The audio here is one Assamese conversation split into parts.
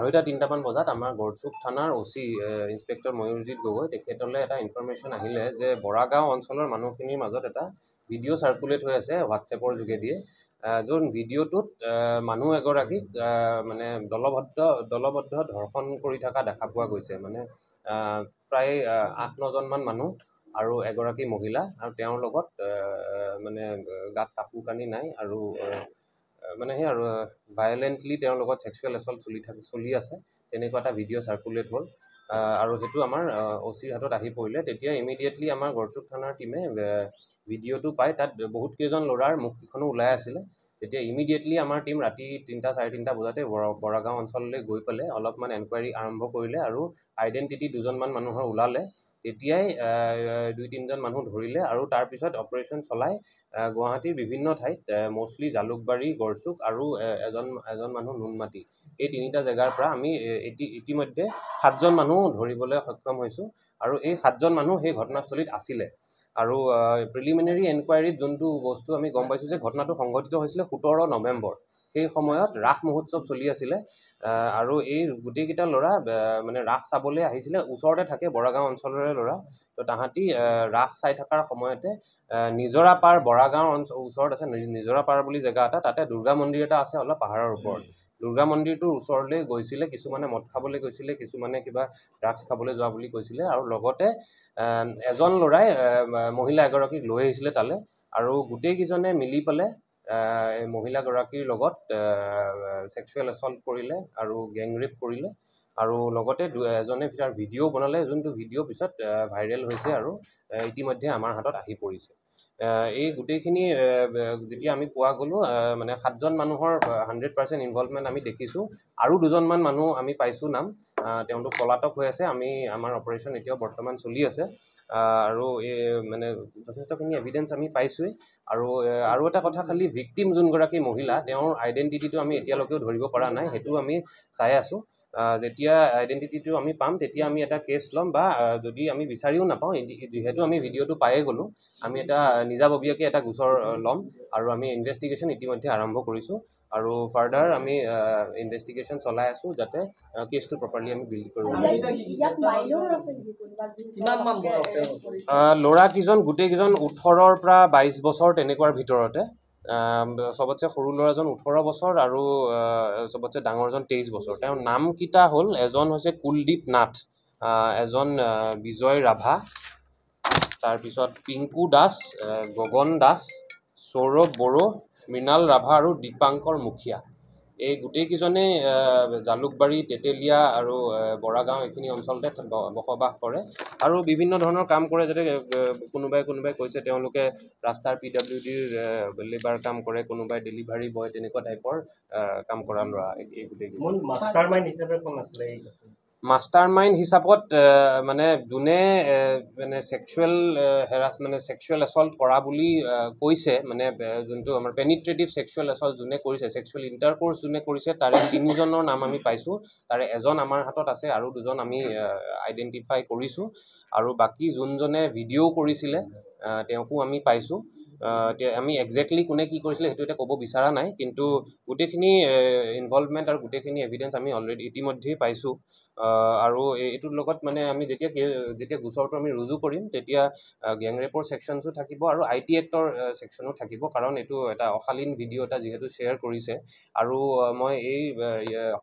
2:30-3টামান বজাত আমাৰ গড়চুক থানাৰ অ' চি ইনস্পেক্টৰ ময়ূৰজিৎ গগৈ, তেখেতলৈ এটা ইনফৰমেশ্যন আহিলে যে বৰাগাঁও অঞ্চলৰ মানুহখিনিৰ মাজত এটা ভিডিঅ' চাৰ্কুলেট হৈ আছে হোৱাটছএপৰ যোগেদিয়ে, যোন ভিডিঅ'টোত মানুহ এগৰাকীক মানে দলবদ্ধ ধৰ্ষণ কৰি থকা দেখা পোৱা গৈছে। মানে প্ৰায় 8-9জনমান মানুহ আৰু এগৰাকী মহিলা, আৰু তেওঁৰ লগত মানে গাত কাপোৰ কানি নাই আৰু মানে সেই আৰু ভায়লেণ্টলি তেওঁৰ লগত ছেক্সুৱেল এছল্ট চলি আছে, তেনেকুৱা এটা ভিডিঅ' চাৰ্কুলেট হ'ল আৰু সেইটো আমাৰ অ' চিৰ হাতত আহি পৰিলে। তেতিয়া ইমিডিয়েটলি আমাৰ গড়চুক থানাৰ টীমে ভিডিঅ'টো পাই তাত বহুত কেইজন ল'ৰাৰ মুখকেইখনো ওলাই আছিলে। তেতিয়া ইমিডিয়েটলি আমাৰ টীম ৰাতি 3টা 3:30 বজাতে বৰাগাঁও অঞ্চললৈ গৈ পেলাই অলপমান এনকুৱাৰী আৰম্ভ কৰিলে আৰু আইডেণ্টিটি দুজনমান মানুহৰ ওলালে। তেতিয়াই 2-3জন মানুহ ধৰিলে আৰু তাৰপিছত অপাৰেশ্যন চলাই গুৱাহাটীৰ বিভিন্ন ঠাইত, ম'ষ্টলি জালুকবাৰী, গড়চুক আৰু এজন এজন মানুহ নুনমাটি, এই তিনিটা জেগাৰ পৰা আমি ইতিমধ্যে 7জন মানুহ ধৰিবলৈ সক্ষম হৈছোঁ। আৰু এই 7জন মানুহ সেই ঘটনাস্থলীত আছিলে। আৰু প্ৰিলিমিনেৰী এনকুৱাৰীত যোনটো বস্তু আমি গম পাইছোঁ যে ঘটনাটো সংঘটিত হৈছিলে 17 নৱেম্বৰ, সেই সময়ত ৰাস মহোৎসৱ চলি আছিলে আৰু এই গোটেইকেইটা ল'ৰা মানে ৰাস চাবলৈ আহিছিলে, ওচৰতে থাকে, বৰাগাঁও অঞ্চলৰে ল'ৰা। তো তাহাঁতি ৰাস চাই থকাৰ সময়তে নিজৰা পাৰ, বৰাগাঁও অঞ্চল ওচৰত আছে নিজৰা পাৰ বুলি জেগা এটা, তাতে দুৰ্গা মন্দিৰ এটা আছে অলপ পাহাৰৰ ওপৰত, দুৰ্গা মন্দিৰটোৰ ওচৰলৈ গৈছিলে। কিছুমানে মদ খাবলৈ গৈছিলে, কিছুমানে কিবা ড্ৰাগছ খাবলৈ যোৱা বুলি কৈছিলে। আৰু লগতে এজন ল'ৰাই মহিলা এগৰাকীক লৈ আহিছিলে তালৈ আৰু গোটেইকেইজনে মিলি পেলাই এই মহিলাগৰাকীৰ লগত ছেক্সুৱেল এছল্ট কৰিলে আৰু গেং ৰেপ কৰিলে আৰু লগতে এজনে তাৰ ভিডিঅ' বনালে, যোনটো ভিডিঅ' পিছত ভাইৰেল হৈছে আৰু ইতিমধ্যে আমাৰ হাতত আহি পৰিছে। এই গোটেইখিনি যেতিয়া আমি পোৱা গ'লোঁ, মানে 7জন মানুহৰ 100% ইনভলভমেণ্ট আমি দেখিছোঁ আৰু দুজনমান মানুহ আমি পাইছোঁ নাম, তেওঁলোক পলাতক হৈ আছে। আমি আমাৰ অপাৰেশ্যন এতিয়াও বৰ্তমান চলি আছে আৰু এই মানে যথেষ্টখিনি এভিডেঞ্চ আমি পাইছোঁৱেই। আৰু আৰু এটা কথা, খালি ভিক্টিম যোনগৰাকী মহিলা, তেওঁৰ আইডেণ্টিটিটো আমি এতিয়ালৈকেও ধৰিব পৰা নাই, সেইটো আমি চাই আছোঁ। যেতিয়া আইডেণ্টিটিটো আমি পাম, তেতিয়া আমি এটা কেছ ল'ম বা যদি আমি বিচাৰিও নাপাওঁ, যিহেতু আমি ভিডিঅ'টো পায়ে গ'লোঁ, আমি এটা নিজাববীয়াকৈ এটা গোচৰ ল'ম। আৰু আমি ইনভেষ্টিগেশ্যন ইতিমধ্যে আৰম্ভ কৰিছোঁ আৰু ফাৰ্ডাৰ আমি ইনভেষ্টিগেশ্যন চলাই আছোঁ, যাতে কেছটো প্ৰপাৰলি আমি বিল্ড কৰিব পাৰোঁ। ল'ৰাকেইজন গোটেইকেইজন 18ৰ পৰা 22 বছৰ তেনেকুৱাৰ ভিতৰতে। চবতছে সৰু ল'ৰাজন 18 বছৰ আৰু চবতছে ডাঙৰজন 23 বছৰ। তেওঁৰ নামকেইটা হ'ল, এজন হৈছে কুলদীপ নাথ, এজন বিজয় ৰাভা, তাৰপিছত পিংকু দাস, গগন দাস, সৌৰভ বড়ো, মৃণাল ৰাভা আৰু দীপাংকৰ মুখীয়া। এই গোটেইকেইজনেই জালুকবাৰী, তেতেলীয়া আৰু বৰাগাঁও এইখিনি অঞ্চলতে বসবাস কৰে আৰু বিভিন্ন ধৰণৰ কাম কৰে। যাতে কোনোবাই কোনোবাই কৈছে তেওঁলোকে ৰাস্তাৰ পি ডাব্লিউ ডিৰ লেবাৰ কাম কৰে, কোনোবাই ডেলিভাৰী বয়, তেনেকুৱা টাইপৰ কাম কৰা ল'ৰা এই গোটেইকেইজন। মূল মাষ্টাৰ মাইণ্ড হিচাপে কোন আছিলে এই? মাষ্টাৰ মাইণ্ড হিচাপত মানে যোনে মানে ছেক্সুৱেল হেৰাছ, মানে ছেক্সুৱেল এছল্ট কৰা বুলি কৈছে, মানে যোনটো আমাৰ পেনিট্ৰেটিভ ছেক্সুৱেল এছল্ট যোনে কৰিছে, ছেক্সুৱেল ইণ্টাৰক'ৰ্চ যোনে কৰিছে, তাৰে তিনিজনৰ নাম আমি পাইছোঁ। তাৰে এজন আমাৰ হাতত আছে আৰু দুজন আমি আইডেণ্টিফাই কৰিছোঁ। আৰু বাকী যোনজনে ভিডিঅ' কৰিছিলে, তেওঁকো আমি পাইছোঁ। এতিয়া আমি একজেক্টলি কোনে কি কৰিছিলে সেইটো এতিয়া ক'ব বিচৰা নাই, কিন্তু গোটেইখিনি ইনভলভমেণ্ট আৰু গোটেইখিনি এভিডেঞ্চ আমি অলৰেডি ইতিমধ্যেই পাইছোঁ। আৰু এইটোৰ লগত মানে আমি যেতিয়া যেতিয়া গোচৰটো আমি ৰুজু কৰিম, তেতিয়া গেং ৰেপৰ ছেকশ্যনছো থাকিব আৰু I T actor ছেকশ্যনো থাকিব, কাৰণ এইটো এটা অশালীন ভিডিঅ' এটা যিহেতু শ্বেয়াৰ কৰিছে। আৰু মই এই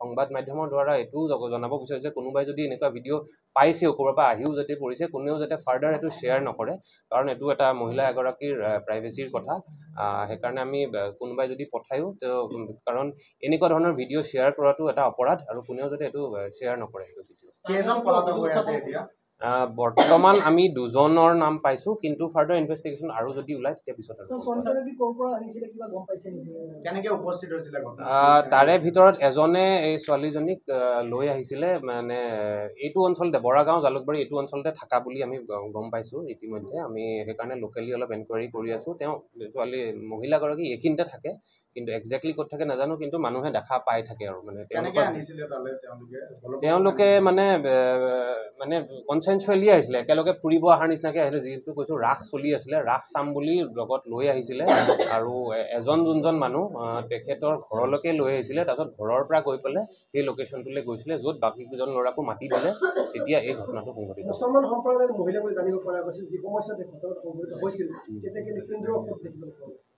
সংবাদ মাধ্যমৰ দ্বাৰা এইটোও জনাব বিচাৰোঁ যে কোনোবাই যদি এনেকুৱা ভিডিঅ' পাইছেও, ক'ৰবাৰ পৰা আহিও যাতে পৰিছে, কোনেও যাতে ফাৰ্ডাৰ এইটো শ্বেয়াৰ নকৰে, কাৰণ এইটো এটা মহিলা এগৰাকীৰ প্ৰাইভেচিৰ কথা। সেইকাৰণে আমি কোনোবাই যদি পঠায়ো তেওঁ, কাৰণ এনেকুৱা ধৰণৰ ভিডিঅ' শ্বেয়াৰ কৰাটো এটা অপৰাধ আৰু কোনেও যাতে এইটো শ্বেয়াৰ নকৰে সেইটো ভিডিঅ'। কেইজন পলাতক হৈ আছে এতিয়া? বৰ্তমান আমি দুজনৰ নাম পাইছোঁ, কিন্তু ফাৰ্ডাৰ ইনভেষ্টিগেশ্যন আৰু যদি ওলায় তেতিয়া পিছত আৰু। কেনেকে উপস্থিত হৈছিলে? তাৰে ভিতৰত এজনে এই ছোৱালীজনীক লৈ আহিছিলে, মানে এইটো অঞ্চলতে, বৰাগাঁও, জালুকবাৰী এইটো অঞ্চলতে থকা বুলি আমি গম পাইছোঁ ইতিমধ্যে। আমি সেইকাৰণে লোকেলি অলপ এনকুৱাৰী কৰি আছোঁ। তেওঁ ছোৱালী মহিলাগৰাকী এইখিনিতে থাকে, কিন্তু একজেক্টলি ক'ত থাকে নাজানো, কিন্তু মানুহে দেখা পাই থাকে। আৰু মানে তেওঁলোকে তেওঁলোকে মানে মানে কনচেনচুৱেল। কনচেনচুৱেলি আহিছিলে, একেলগে ফুৰিব অহাৰ নিচিনাকৈ আহিছিলে। যিহেতু কৈছোঁ ৰাস চলি আছিলে, ৰাস চাম বুলি লগত লৈ আহিছিলে আৰু এজন যোনজন মানুহ তেখেতৰ ঘৰলৈকে লৈ আহিছিলে। তাৰপিছত ঘৰৰ পৰা গৈ পেলাই সেই লোকেশ্যনটোলৈ গৈছিলে য'ত বাকীকেইজন ল'ৰাকো মাতি দিলে, তেতিয়া এই ঘটনাটো সংঘটিত হ'ল। মুছলমান সম্প্ৰদায়ৰ মহিলা বুলি জানিব পৰা গৈছিল, যি সময়ছোৱাত এই ঘটনাটো সংঘটিত হৈছিল তেতিয়া কিন্তু সেন্দুৰৰ ফোট দেখিবলৈ পোৱা গৈছিল।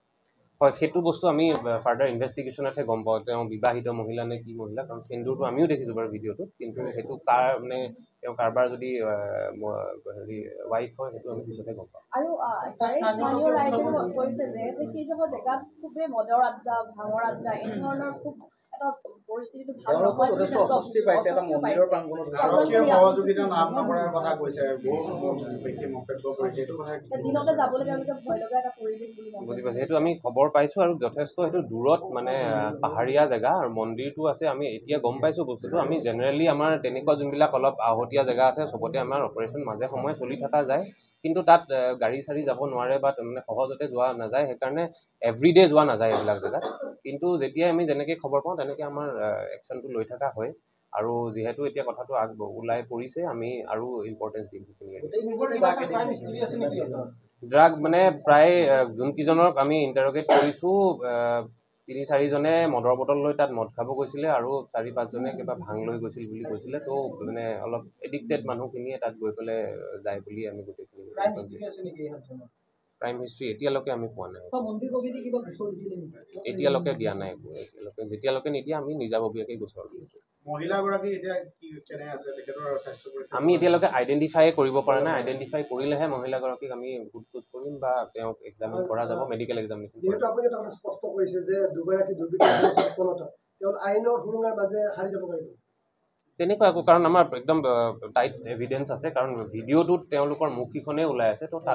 হয়, সেইটো বস্তু আমি ফাৰ্ডাৰ ইনভেষ্টিগেশ্যনতহে গম পাওঁ তেওঁ বিবাহিত মহিলা নে কি মহিলা, কাৰণ সেন্দুৰটো আমিও দেখিছোঁ বাৰু ভিডিঅ'টোত, কিন্তু সেইটো কাৰ মানে তেওঁ কাৰোবাৰ যদি হেৰি ৱাইফ হয় সেইটো আমি পিছতহে গম পাওঁ। আৰু তাৰে স্থানীয় ৰাইজে কৈছে যে সেইডোখৰ জেগাত খুবেই মদৰ আড্ডা, ভাঙৰ আড্ডা, এনেধৰণৰ খুব এটা পৰিস্থিতিটো ভাল তেওঁলোকেও নহয় বুলি যথেষ্ট তেওঁলোকে অস্বস্তি পাইছে এটা অস্বস্তি মন্দিৰৰ পাইছে। প্ৰাংগণত হৈছে। আৰক্ষীৰ সহযোগিতা লাভ নকৰাৰ কথা কৈছে, বহু ব্যক্তি মন্তব্য কৰিছে, এইটো কথা কি ক'ব? দিনতে যাবলৈ তেওঁলোকে ভয় লগা এটা পৰিৱেশ বুলি বুজি মন্তব্য পাইছোঁ, সেইটো আমি খবৰ পাইছোঁ আৰু যথেষ্ট সেইটো দূৰত মানে পাহাৰীয়া জেগা আৰু মন্দিৰটো আছে। আমি এতিয়া গম পাইছোঁ বস্তুটো। আমি জেনেৰেলি আমাৰ তেনেকুৱা যোনবিলাক অলপ আহতীয়া জেগা আছে চবতে আমাৰ অপাৰেশ্যন মাজে সময়ে চলি থকা যায়, কিন্তু তাত গাড়ী চাড়ী যাব নোৱাৰে বা মানে সহজতে যোৱা নাযায়, সেইকাৰণে এভৰিডে যোৱা নাযায় এইবিলাক জেগাত। কিন্তু যেতিয়াই আমি যেনেকৈ খবৰ পাওঁ তেনেকৈ আমাৰ একশ্যনটো লৈ থকা হয় আৰু যিহেতু এতিয়া কথাটো আগ ওলাই পৰিছে আমি আৰু ইম্পৰ্টেঞ্চ দিম সেইখিনি। ড্ৰাগ মানে প্ৰায় যোনকেইজনক আমি ইণ্টাৰগেট কৰিছোঁ 3-4জনে মদৰ বটল লৈ তাত মদ খাব গৈছিলে আৰু 4-5জনে কিবা ভাং লৈ গৈছিল বুলি কৈছিলে। তো মানে অলপ এডিক্টেড মানুহখিনিয়ে তাত গৈ পেলাই যায় বুলি আমি গোটেইখিনি ক্ৰাইম হিষ্ট্ৰী এতিয়ালৈকে আমি পোৱা নাই, এতিয়ালৈকে দিয়া নাই একো, এতিয়ালৈকে যেতিয়ালৈকে নিদিয়ে আমি নিজাববীয়াকৈ গোচৰ দিম। মহিলাগৰাকী এতিয়া কি কেনে আছে, তেখেতৰ স্বাস্থ্য পৰীক্ষা? আমি এতিয়ালৈকে আইডেণ্টিফাই কৰিব পৰা নাই, আইডেণ্টিফাই কৰিলেহে মহিলাগৰাকীক আমি সোধ পোছ কৰিম বা তেওঁক এক্সামিন কৰা যাব, মেডিকেল এক্সামিনেশ্যন। যিহেতু আপুনি এটা কথা স্পষ্ট কৰিছে যে দুগৰাকী দুৰ্বৃত্ত তেওঁ আইনৰ সুৰুঙাৰ মাজে হাৰি যাব পাৰিব, তেনেকুৱা একো কাৰণ আমাৰ একদম টাইট এভিডেঞ্চ আছে, কাৰণ ভিডিঅ'টোত তেওঁলোকৰ মুখকেইখনেই ওলাই আছে, তো তাত